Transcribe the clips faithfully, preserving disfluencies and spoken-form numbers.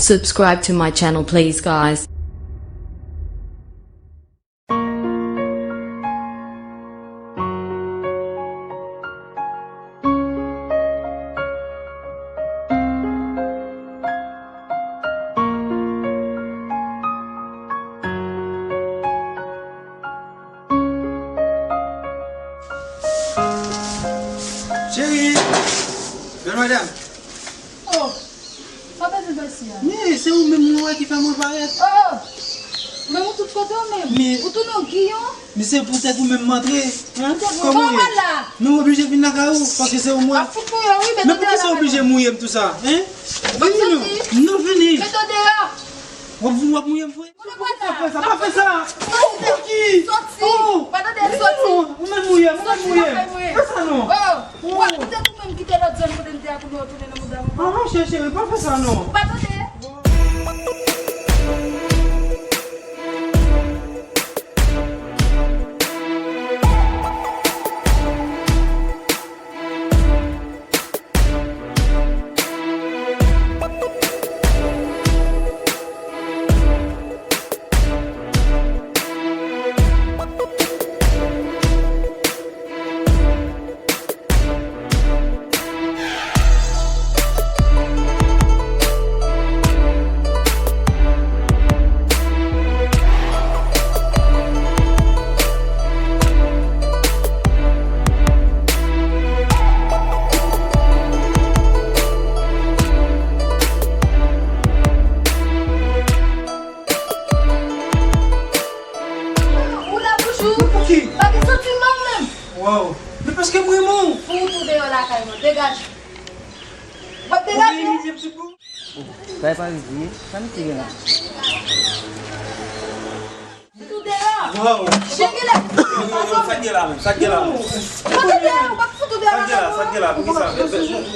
Subscribe to my channel, please, guys. Cheri! Bèl madanm! Oh! Sa bezwen pase a? Men, se ou menm mwen wè ki fè mwen parèt. Oh! Men ou tout kote ou menm. Men ou tounen w giyon? Men se poutèt ou menm m antre. Hein? Kòman w ye? Kòman w la? Men m oblije vin lakay ou, paske se ou mwen. W ap fout mouye wi, men poukisa w oblije mouye m tou sa? Hein? Vini non. Non, vini. Met ou deyò. W ap, w ap mouye m vre? Ou pa fè sa, pa fè sa. Soti. Oh, pa tande, soti. Ou menm mouye m, ou menm mouye m. Fè sa non. Oh, w ap kite ou menm kite lòt zòn kote m te a pou nou retounen nan mouda m ankò. Ah, cheri, cheri, pa fè sa non. Pa tande. Ou la toujou? Pou ki? Pa gen santiman ou menm. Waw. Men paske m renmen w. Fout ou deyò lakay mwen. Degaje. W ap degaje. Ou vle imilye m sou pou? Sa e pa rive. Sa misye gen la? Fout ou deyò. Waw. Cheri, lè. Yo, yo, yo, sa k gen la menm? Sa k gen la menm? Fout ou deyò, w ap fout ou deyò lakay mwen. Sa k gen la? Pou ki sa?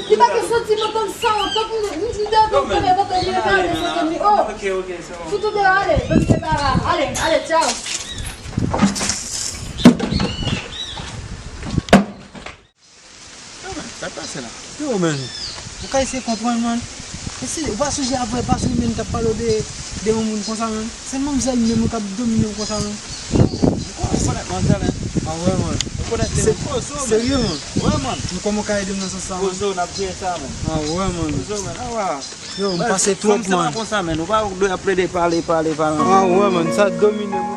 Li pa gen santiman tank sa, tank m, m, m te antann fè mwen tann li, li pa gen santiman. Oh. Ok, ok, se bon. Fout ou deyò, ale, ban m separe. Ale, ale, tchaw. Yo, men, sa k pase la? Yo, men, ou ka eseye konprann, man. Esi, ou pa sonje avè pase li menm t ap pale w de, de yon moun konsa, man. Se manmzèl menm ou k ap domine w konsa, man. Ou konnen manzèl, hein? Ah, wè, man. Ou konnen se manzèl. Serye, man? Wè, man. Men kòman w ka ede m nan sans sa, man? Poze w, n ap jere sa, man. Ah, wè, man. Poze w, man. Ah, wè. Yo, m pase twòp, man. Fanm se pa konsa, man. Ou pa dwe ap plede pale, pale, pale. Ah, wè, man. Sa domine m.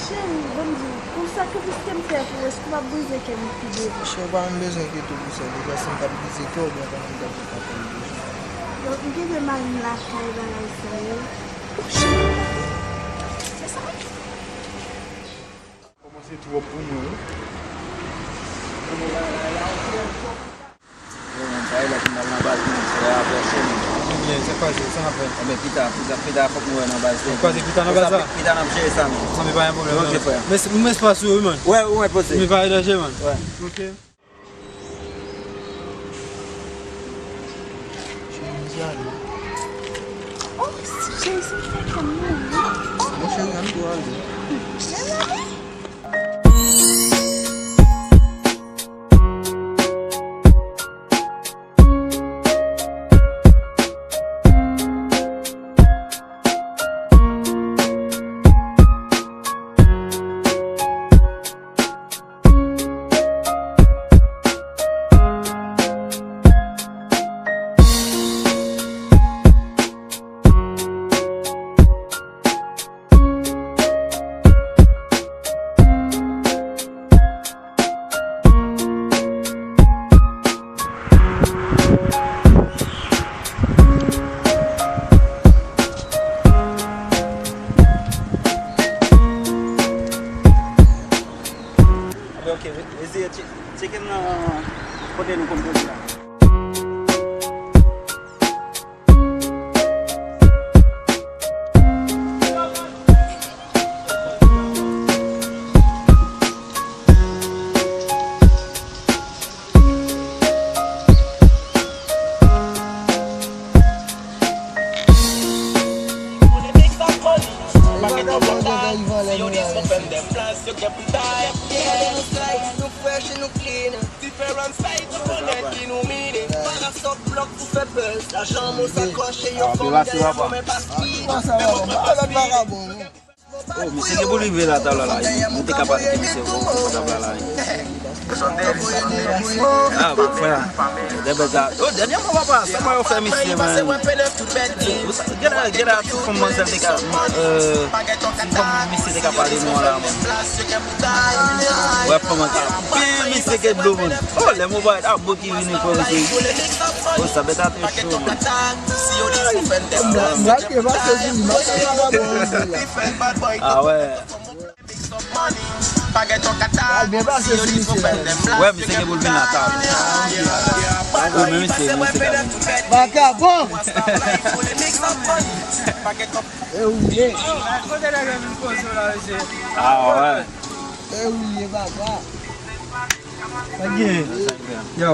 Cheri, ban m di w, pou sakrifis ke m fè pou ou, èske w p ap brize kè m pi devan? Cheri, ou pa menm bezwen enkyete w pou sa. Deja, si m t ap brize kè w, ou byen konnen m t ap fè l deja. Donk, m kenbe mari m lakay bagay sa yo. Cheri, se sa? Kòmanse twòp pou mwen, wi. Yo, men, sa e lè pou n al nan baz, men, frè a prese, men. Ebyen, sa k pase, sa n ap fè? Ebyen, pita, pita, pita, fòk nou wè nan baz, men. N ap kwaze pita nan baz la? Pita, n ap jere sa, men. Anben, pa gen pwoblèm, non. Ok, frè. Mèsi, mèsi pa sou, wi, man. Wè, ou mèt poze. Men pa danje, man. Wè. Ok. Cheri, m di ale. Oh, cheri, se fè kè m mouri. Oh. Non, cheri, ann tou ale. Mezanmi. Anben, ok, eseye tche-, tcheke m nan kote nou konn poze la. Open dem plas, yo gen pou ta. Gade nou style, nou fresh e nou clean. Diferan style, nou konnen ki nou meaning. Parasòl blòk pou fè buzz. Lajan mwen sakòch e yo fè m dèyè mwen, men pa speed. Men mwen pran pa speed. Oh, misye gen pou rive la, tab la la. Nou te ka pale de misye, bon, tab la la. Ah, bon, frè. Dèbè sa. Oh, dènyèman, papa, sa mwen yo fè misye, man. Genlè, genlè, ti fanm manzèl te ka, euh, ti fanm misye te ka pale nou an la, man. Wè, fanm an ka. Pi misye ke dlo, man. Oh, lè mwen pa, ah, bon, ki vini, frè, misye. Oh, sa bèt a te cho, man. M pral te pase sou li, m ap fè vagabon anpil la. Ah, wè. Al byen pase sou misye la. Wè, misye gen pou l vin la, ta. Ou menm misye, misye ka vin. Vagabon! E ou ye? Kote nèg yo vin poze w la, mesye? Ah, wè. E ou ye, papa? Sa k gen? Yo.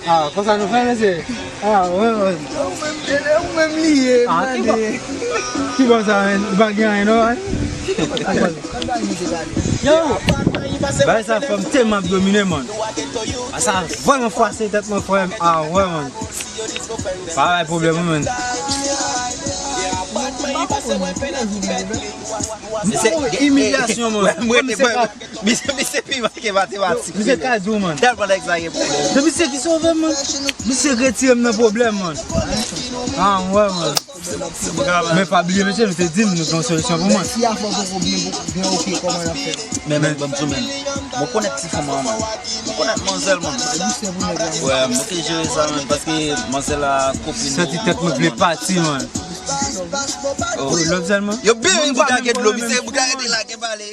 Ah, konsa nou fè, mesye? Ah, wè, wè. Ou menm li ye, ah, ki bò, ki bò sa, men? Li pa gen anyen, non, men? Yo! Bagay sa fè m tèlman ap domine, man. A sa vrèman fwase tèt mwen, frè m. Ah, wè, man. Pa bay pwoblèm, wi, man. Imilyasyon, man. Misye, misye pi mal ke matematik. Misye ka di w, man. Tèlman nèg sa gen pwoblèm. Se misye ki sove m, man. Misye retire m nan pwoblèm, man. Ah, m wè, man. Men pa bliye, mesye, nou te di m nou gen yon solisyon pou mwen. Si afè poko byen, byen oke, kòman y ap fè? Men, men, ban m di w, men. Mwen konèt ti fanm an, man. Mwen konèt manzèl, man. Wè, mwen te jere sa, man, paske manzèl la kopin. Santi tèt mwen vle pati, man. Oh. Love sèlman. Yo byen, bouda gen dlo, misye, bouda rete la, gen pale.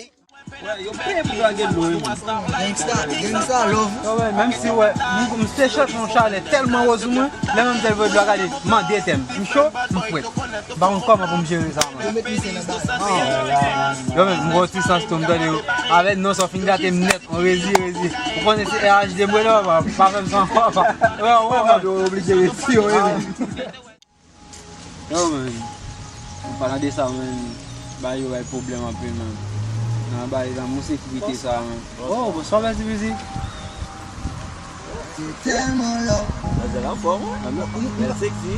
Wè, yo peye pou lage dlo, wi, man. Gangsta, gangsta, love. Yo, wè, menm si, wè, m, m te chante yon chalè tèlman wo sou mwen, lè manmzèl voye dlo a, gade, mande tè m. M cho, m frèt. M pa konn kòman pou m jere sa, man. Yo met misye nan bagay. Yo, men, m gon ti sans tou, m tande yo. Avèk non sa w fin gate m nèt, on rezi, rezi. Ou konnen se R H D m rele, papa, pa fè m sa, papa. Wè, wè, wè. Yo oblije reti, yo, wi. Yo, man. An palan de sa, man, bagay yo bay pwoblèm anpil, man. Nan bagay lanmou sekirite sa, man. Oh, bonswa, bèl ti fizi. Se tèlman lò. Manzèl anfòm, wi. Bèl seksi.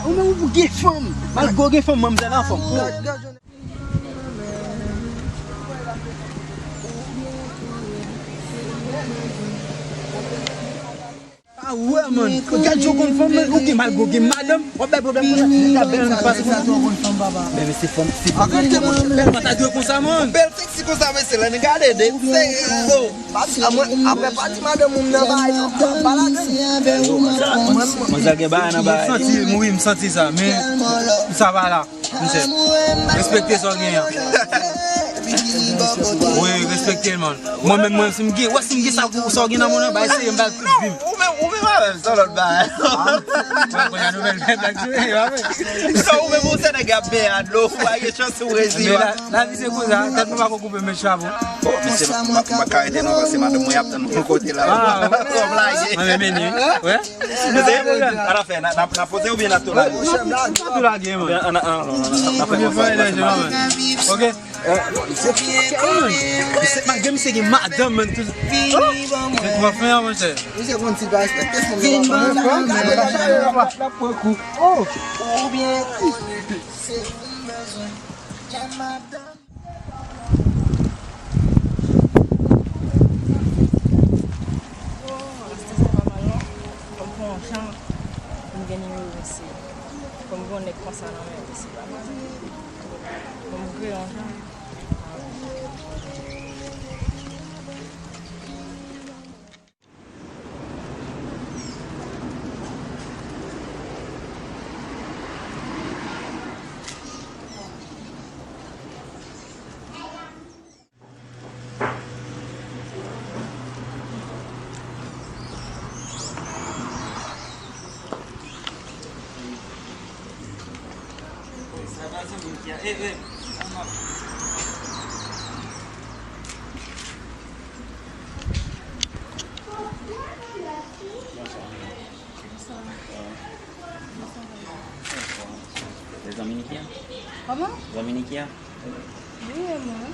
Ou menm ou gen fanm. Malgre w gen fanm, manzèl anfòm. Ah, wè, man. Gad jan w konn fanm, man. Ou gen mal, ou gen madanm, w ap bay pwoblèm konsa. Nèg la bèl, ann pase konsa. Men, men se fanm, se fanm. Bèl pa ta dwe konsa, man. Bèl seksi konsa, mesye, lè n gade de. Se, oh. Pati, a mwen, apre pati madanm ou m nan bagay, yo pa ladan. Manzèl gen bagay nan bagay. M santi, wi, m santi sa, men sa pa la. Misye, respekte sa w gen an. Wi, respekte l, man. Mwen menm, mwen, si m gen, wè, si m gen sa, sa w gen nan men w, bay sere m, bay plis vi m. Ou menm, ou menm avè m, se yon lòt bagay. Mwen, mwen, nouvèl bèl blag sou li, wi. Sa ou menm, ou se nèg ap benyen a dlo, ou pa gen chans ou rezi. Men la, lavi se konsa, tèt mwen pa ko koupe, men chapo. Oh, mesye, m pa ka rete non, paske madanm mwen ap tann mwen kote la. Ah, w ap lage. Mwen menm, wi. Wè. Mesye, sa n ap fè, n a, n a, n a poze oubyen n a tou lage? N a tou lage, man. Oubyen, an, an, an, an, n a fè konsa, n a fè konsa. Ok. Eh, misye fou, man. Misye, malgre misye gen madanm, man, tou. Oh, misye twò fen, monchè. Misye konn si l pa respekte fanm nan, papa. L ap pran kou. Oh. Oubyen, se ou m bezwen. Oh, astè sa pa mal non. Fò m fè yon jan pou m gen nimewo mesye. Fò m gen yon nèg konsa nan men m, mesye, pa mal. Fò m kreye yon jan. Bonswa. Bonswa. Se zanmi Niki a? Kòman? Zanmi Niki a? Wi, e mwen.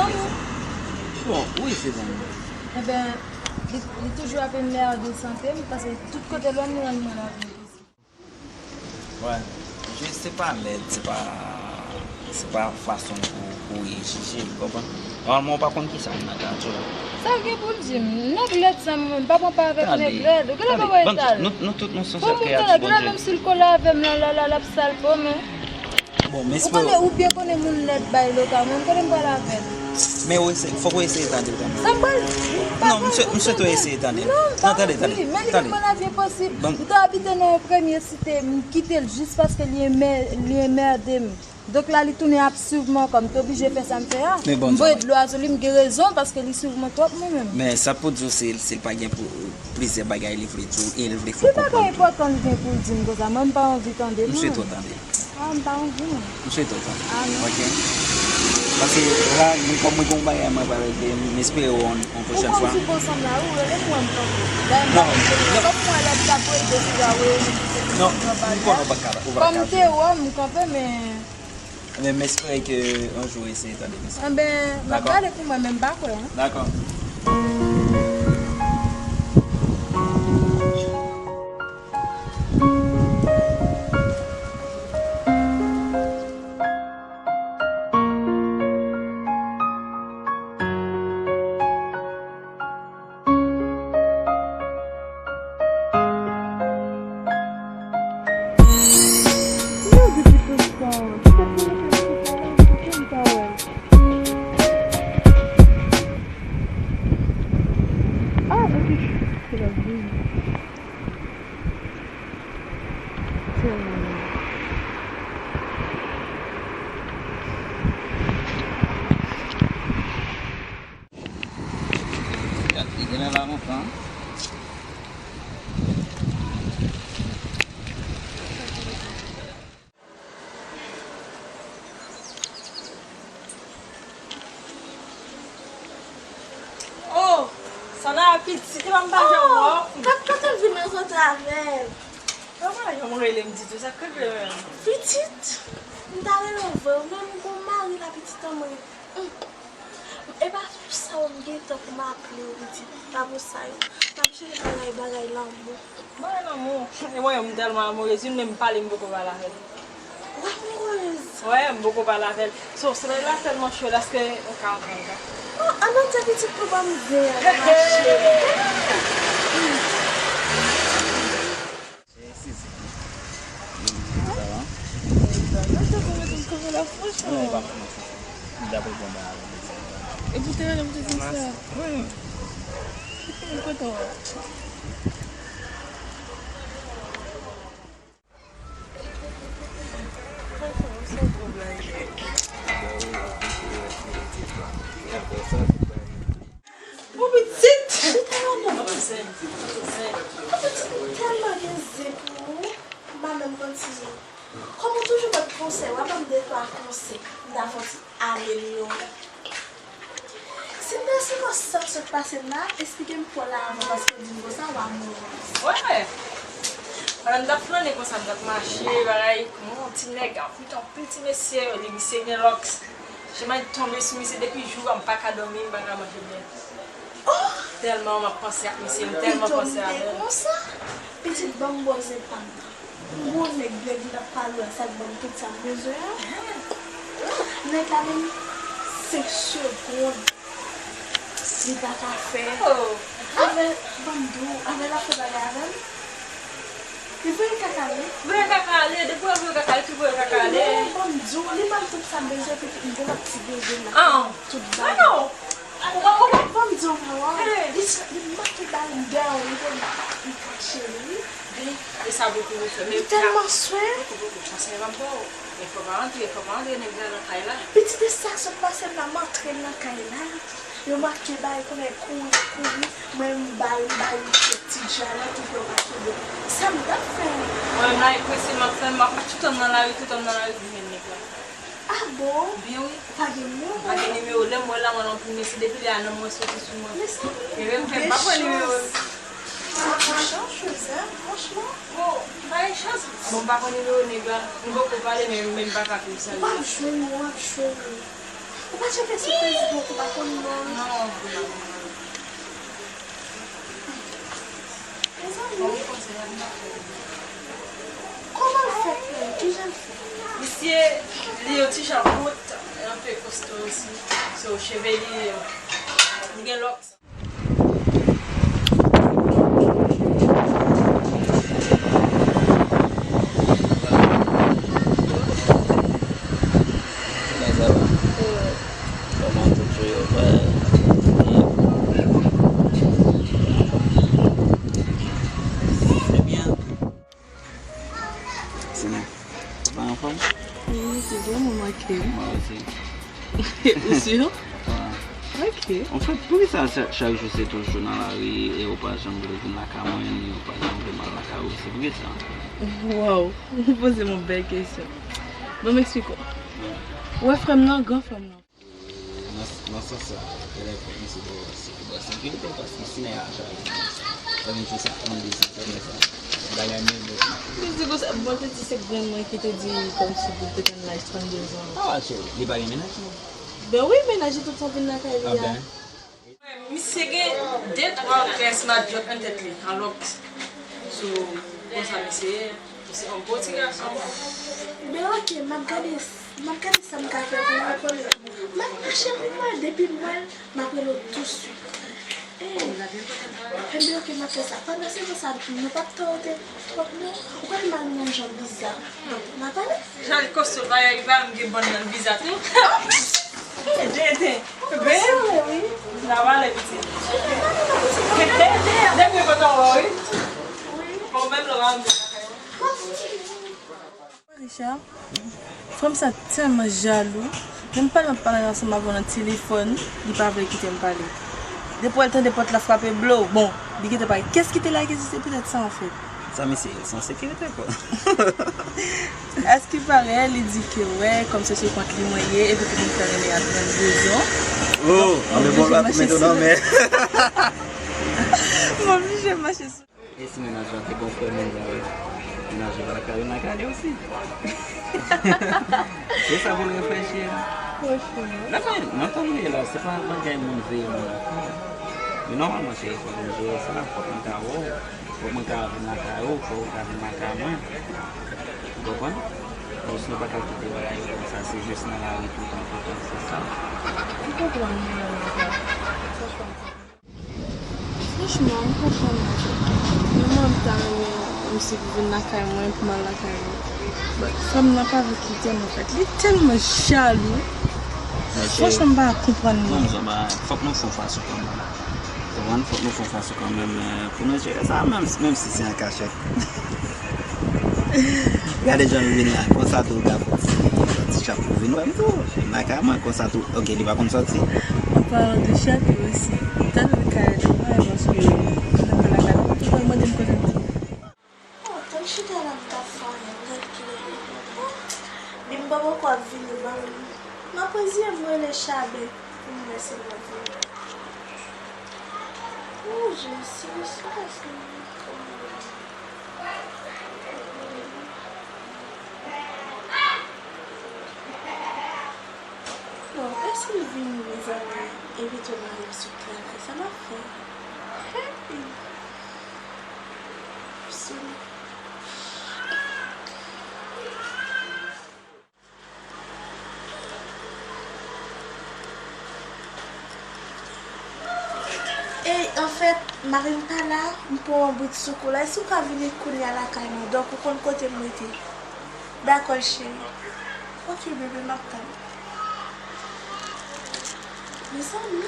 zanmi w. Bon, wi, se zanmi m. Enben, li, li toujou ap enmède sante m, paske tout kote l wè m, li rann mwen lavi m posib. Wè, jis se pa lèd, se pa, se pa fason pou, pou w jije, w konprann? Nòmalman, w pa konn kisa moun nan ka di w. Sa w gen pou l di m? Nèg lèd sa, mwen, m pa pran pa avèk nèg lèd. Ou genlè pa wè eta l. Nou, nou tout, nou se yon sèl kreyati Bondye. Genlè menm si l kole avè m, la, la, la, l ap sal po m. Bon, m espere. Ou konnen, ou byen konnen moun lèd bay loka, mwen, m konnen m pral avè l. Men w eseye, fòk w eseye tande l kanmenm. Sa m pral di? Non, m swete w eseye tande l. Non, m pa anvi. Men li rann mwen lavi enposib. M te abite nan yon premye site, m kite l jis paske li enmè-, li enmède m. Donk la, li tounen ap swiv mwen ankò. M te oblije fè sa m fè a. M voye dlo a sou li, m gen rezon, paske li swiv mwen twòp mwen menm. Men sa pou di w, si, si l pa gen pou, plizyè bagay li vle di w, e l vle fè w konprann tou. Ki bagay enpòtan li gen pou l di m konsa? Mwen, m pa anvi tande l, non. M swete w tande l. Ah, m pa anvi, non. M swete w tande. Ah, non. Ok. Paske la, mwen, kòm mwen gen yon bagay mwen pral regle, m espere w yon, yon pwochèn fwa. Ou konn sou pon sanm la, wi, rele m wè m kanpe. Dayè, m pa vle, non, non. Kòm mwen lè m t ap rele deja, wi, non, m konnen w pa ka, ou pa ka. Kòm m te wè w, m kanpe, men. Enben, m espere ke yon jou w eseye tande mesaj. Enben, m ap gade pou mwen, men m pa kwè, non. Dakò. Gad, li genlè la lontan. Oh, Sana pitit, epa m pa janm wè w. Gad kote l vin rankontre avè m. Ou pa janm rele m ditou, sa k rive menm? Pitit, m ta rele w vre, ou menm ou gon mari la pitit an mwen. Epa pou sa w m gen tan pou m aple w pitit, pa pou sa yo. M ap chèche bagay, bagay lanmou. Bagay lanmou. E mwen menm m tèlman amourez, youn menm pale m poko pale avè l. Ou amourez? Wè, m poko pale avè l. So, solèy la tèlman cho la, èske ou ka antre anndan? Oh, ann antre pitit pou ban m zen an, ma chérie. Sezi. Sa va? Mwen pa konn si m ta pral pran bagay avè l. E pou te rele m te di m sa. Wi. M kontan wè w. Bon pitit! Chita la non. Bon pitit, m tèlman gen zen pou ou, m pa menm konn si kòm ou toujou ban m konsèy, w a ban m de twa konsèy, m ta fè w ti amelyore. Si m te resevwa sa k sot pase m la, esplike m pou w la avan, paske w di m konsa w amourez. Wè. Pandan m t ap flannen konsa, m t ap mache, bagay, m wè yon ti nèg, anpil, anpil ti mesye, li, misye gen lòks. Chema tonbe sou misye depi jou a, m pa ka dòmi, m pa ka manje byen. Oh! Tèlman m ap panse ak misye, m tèlman panse avè l. Pitit, ban m bò zen pa m nan. M gon nèg, nèg vin ap pale w, sa k ban m tout sa m bezwen an. Nèg la menm, senk segonn li pa ka fè. Oh. Avè, ban m di w, avè l ap fè bagay avè m. Li voye kaka ale. Voye kaka ale, depi w voye kaka ale, tou voye kaka ale. Ban m di w, li ban m tout sa m bezwen, epi m gen lòt ti bebe m la. Ah. Tout bagay. Ou pa konprann? Ban m di w, mama, li, li make bay m dèyè, li te m kache li. E sa bokou ou fè, men li tèlman swen. Bokou, bokou, konsèy m ap ba w. Men fò pa antre, fò pa antre nèg la nan kay la. Pitit, e sa k sot pase m la, m antre nan kay la. Yo make bay, konnen kouri, kouri. Mwen, m bay, m bay, ti dja la, tout yo pa kenbe. Sa m t ap fè? Mwen menm la, e prese m ap tann, m ap, m ap toutann nan lari, toutann nan lari pou jwenn nèg la. Ah bon? Byen wi. Ou pa gen nimewo? M pa gen nimewo. Lè m wè l la, mwen anpil mesye, depi lè a, nanm mwen soti sou mwen. Mezanmi, ou gen chans. E menm fè m pa pran nimewo. Ou Bon, m pa konn nimewo nèg la, m poko pale, men, men m pa ka konn sa. W ap jwenn, w ap jwenn. Ou pa tcheke sou Facebook, ou pa konn non l. Non, m pa konn non. Mezanmi. Kòman l fèt menm? Kijan l fèt? Misye, li yon ti jan kout, yon pe kosto osi. So, cheve li, li gen lòks. Kòman sa va? Kòman tout yo va? Trè byen. Sinon, ou pa anfòm? Wi, se vrèman manke. Mwen osi. Ou si? Wi. Ok. Anfèt, poukisa chak, chak jou se toujou nan lari e ou pa janm vle vin lakay mwen, ni ou pa janm vle m al lakay ou? Se poukisa? Waw, ou poze m yon bèl kesyon. Bon, m eksplike w. Wi. Ou wè frè m nan, gran frè m nan. Nan, nan sans sa, genlè fòk misye dwe wè si pou bò sekirite, paske si nèg la chaje, sa vin fè sa trannde zan, sa vin fè bagay mèt. Li di konsa, bon, te di se grann mwen ki te di kòmsi pou te tann laj trannde zan. Ah, cheri, li pa gen mennaj, non? Ben wi, mennaj li tout tan vin lakay li a. Ah ben. Misye gen de twa kres madyòt nan tèt li, alò, so, konsa misye ye. Se yon bon ti gason. Ben ok, m ap gade, m ap gade sa m ka fè pou mwen konnen. M ap mache pou mwen, depi m wè l, m ap rele w touswit. Ey, enben ok, m ap fè sa. Pandan se tan sa, nou p ap tòte twòp non. Ou konnen m al nan yon jan biza. Donk, n ap ale. Jan l kosto bagay li pa menm gen bann nan biza tou. Tenten. Ben, wi. N ap ale pitit. Depi kontan wè w, wi. Bon, menm lè w pa menm gen lakay ou. Richard, frè m sa tèlman jalou. Menm pale m ap pale ansanm avè w nan telefòn, li pa vle kite m pale. Depi w al tande pòt la frape blow, bon, li gentan pale. Kiyès ki te lage, se petèt sa anfèt. Sa misye ye, se yon sekirite kwa. Askipare, li di ke wè, kòm se sou kont li mwen ye, epi pou m fè renmen a trannde zan. Oh, anben bon la pou mete w nan men. M oblije mache sou. E si mennaj la te gon frè mennaj la, mennaj la pa ka vin lakay li osi. Se sa pou l reflechi a. Nan tan, nan tan nou ye la, se pa bagay moun veye moun lakay. Men nòmalman, cheri, fòk nou jere sa, fòk mwen ka wè w, fòk mwen ka vin lakay ou, fòk ou ka vin lakay mwen. Ou konprann? Jis nou pa ka kite bagay yo konsa, se jis nan lari toutan, toutan, se sa. M konprann, mwen menm, sa. Franchman, m konprann ou. Men mwen, m ta renmen misye pou vin lakay mwen, pou m al lakay li. But frè m nan pa vle kite m, anfèt. Li tèlman jalou. Franchman, m pa konprann li. Non, fòk nou fè yon fason kanmenm. Konprann? Fòk nou fè yon fason kanmenm, eh, pou nou jere sa, menm, menm si se an kachèt. Gade jan yo vin la, konsa tou ou ka fè yon ti, yon ti chat pou vin wè m tou. Vin lakay mwen, konsa tou, ok, li pa konn sòti. An palan de chat, mwen osi, m ta dwe kay li, paske m nan lakay li, tout moun mande m kote m te. Oh, tann chita la, m t ap fè anyen, m gad kilè li ye. Bimbo poko ap vini ban m. M ap rizye m rele Chaben pou m wè si l ap vini. Oh, Jezi, sa se Bon, e si l vini, mezanmi, evite mari m sou travay, sa m ap fè? Hey! Sou. Ey, anfèt, mari m pa la, m pran yon bout sou kou la. Èske w ka vini kounye a lakay mwen? Donk, ou konn kote m rete. Dakò, cheri. Ok, bebe, m ap tann. Mezanmi.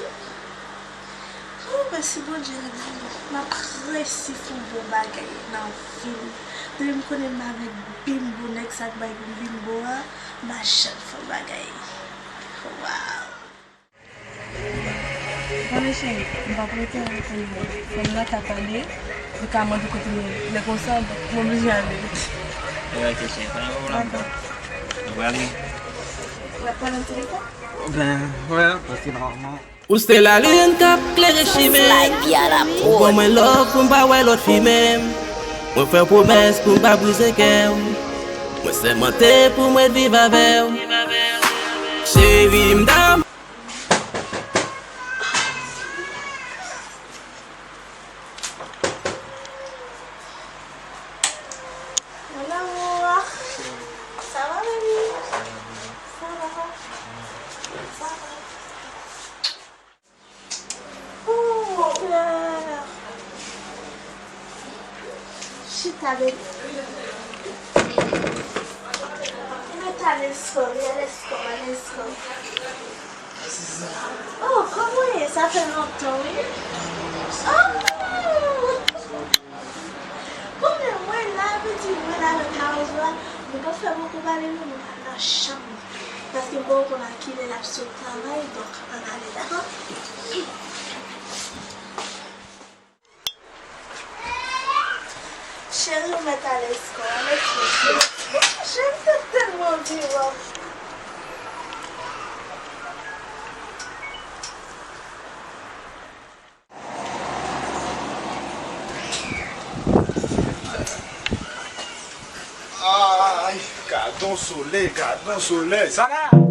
Oh, mèsi Bondye, Bondye. M ap resi fè yon bon bagay nan vi m. Depi m konnen m avèk Bimbo, nèg sa k bay pou m Bimbo a, m pa janm fè yon bagay. Waw. Bon, cheri, m p ap rete anpil non. Frè m nan ka tande, li ka mande kote m ye. Lè konsa, m oblije ale. Ok, cheri, pa gen pwoblèm. Dakò. Nou prale? Ou ap pale an telefòn? Ben, wè, paske nòmalman. Ou se lalin k ap klere chimen m. Ou ban mwen love pou m pa wè lòt fi menm. Mwen fè w pwomès pou m pa brize kè w. Mwen sèmante pou mwen viv avè w. Cheri, m ta Mon amour. Ça va, baby? Ça va. Ça va. Oh, yeah. Chita, baby. Mwen ta lèskò, wi, lèskò, lèskò. Oh, kòman w ye? Sa fè lontan, wi. Oh! Kounya, mwen la, piti, mwen la nan kay la. Nou pa fè bokou pale, non, nou pa nan chanm. Paske m poko konn a kilè l ap sot travay, donk, ann ale, dakò? Cheri, ou mèt alèz kò, alèz kò. Cheri, sa tèlman vivan. Ay, gadon solèy, gadon solèy. Sa la!